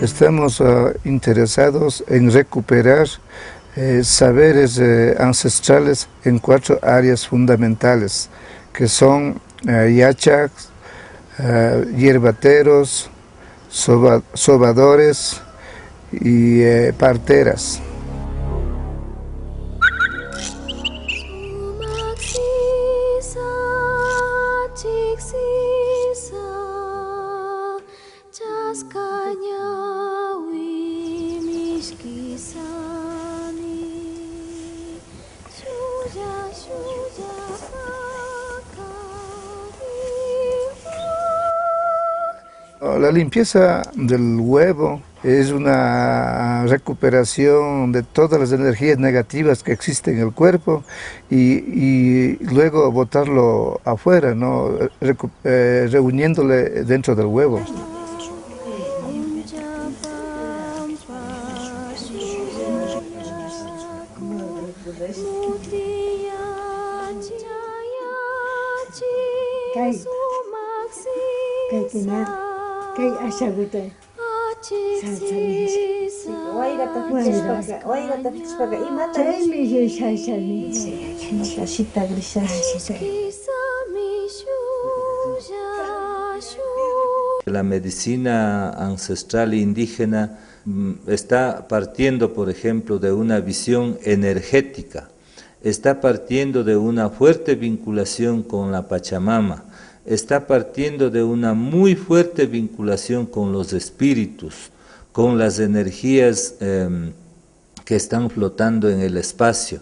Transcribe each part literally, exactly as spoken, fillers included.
Estamos, ah, interesados en recuperar, eh, saberes, eh, ancestrales en cuatro áreas fundamentales, que son, eh, yachas, eh, yerbateros, soba-, sobadores y, eh, parteras. La limpieza del huevo es una recuperación de todas las energías negativas que existen en el cuerpo y, y luego botarlo afuera, ¿no? Recu-, eh, reuniéndole dentro del huevo. Kay, kay tina, kay ashaguta. Salsa ninchik. Wayrata pichashpaka, wayrata pichashpaka, imata chaymi ninchik? Shasha ninchik. Shashita grishashi. La medicina ancestral indígena, mm, está partiendo, por ejemplo, de una visión energética. Está partiendo de una fuerte vinculación con la Pachamama, está partiendo de una muy fuerte vinculación con los espíritus, con las energías, em, que están flotando en el espacio.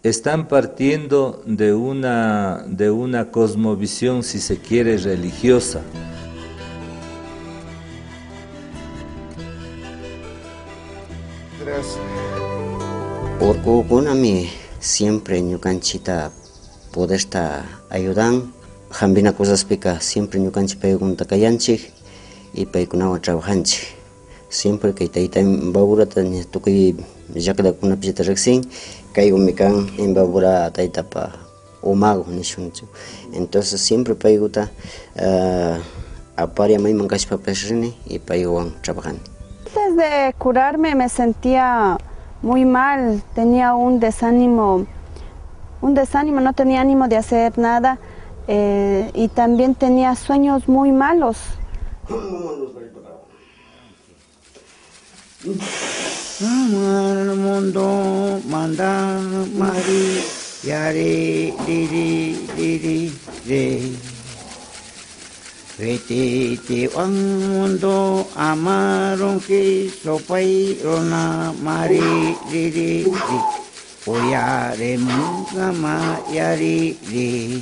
Están partiendo de una, de una cosmovisión, si se quiere, religiosa. Urkukunami siempre ñukanchikta poderta ayudan. Hampina cosaspika siempre ñukanchik paykunata kayanchik y paykunawan trabajanchik. Siempre kay tayta Imbabura ña tukuy llaktakunapillata riksin, kaykumi kan Imbabura taytapa umaku nishunchu. Entonces siempre paykuta, ah, aparia mayman kashpapash rini y paywan trabajani. Antes de curarme me sentía muy mal, tenía un desánimo, un desánimo, no tenía ánimo de hacer nada, eh, y también tenía sueños muy malos. Amar mundo manda mari yari riri riri re. Rititiwan mundo amarunki supay runa mari riri ri. Uyarimunkama yariri.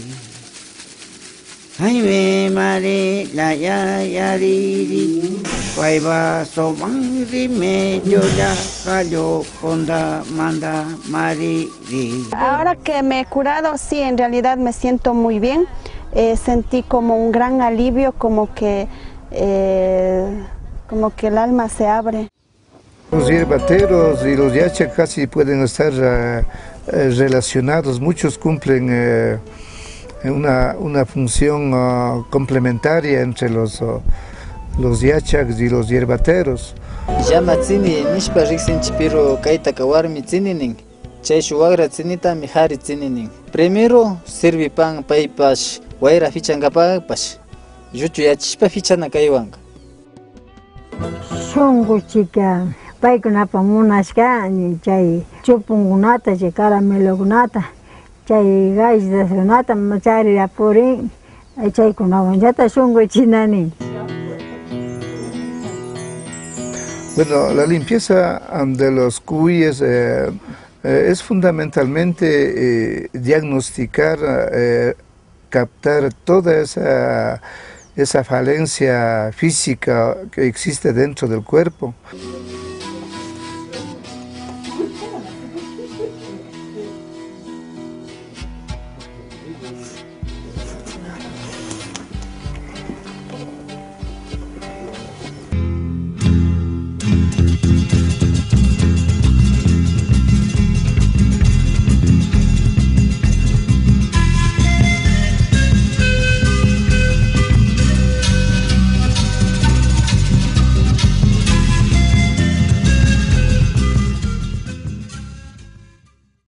Jaime Mari layayariri, paypa sumak remedio llaka llukundamanta mariri. Ahora que me he curado, sí, en realidad me siento muy bien. Eh, sentí como un gran alivio, como que, eh, como que el alma se abre. Los yerbateros y los yachak casi pueden estar, eh, eh, relacionados. Muchos cumplen, eh, una, una función, ah, complementaria entre los, ah, los yachak y los yerbateros. Llama tsini nishpa riksinchik, pero kaytaka warmi tsini nin. Chayshuk wakra tsinitami kari tsini nin. Primero sirvipan paypash wayra pichankapakpash, lluchuyachishpa pichana kaywanka. Shunkuchika paykunapa munashka chay chupunkunata, chay caramelokunata, chay galletakunata ma-, charira purin, chaykunawanllata shunkuchina nin. Bueno, la limpieza, am, de los cuyes, eh, eh, es fundamentalmente, eh, diagnosticar, eh, captar toda esa, esa falencia física que existe dentro del cuerpo.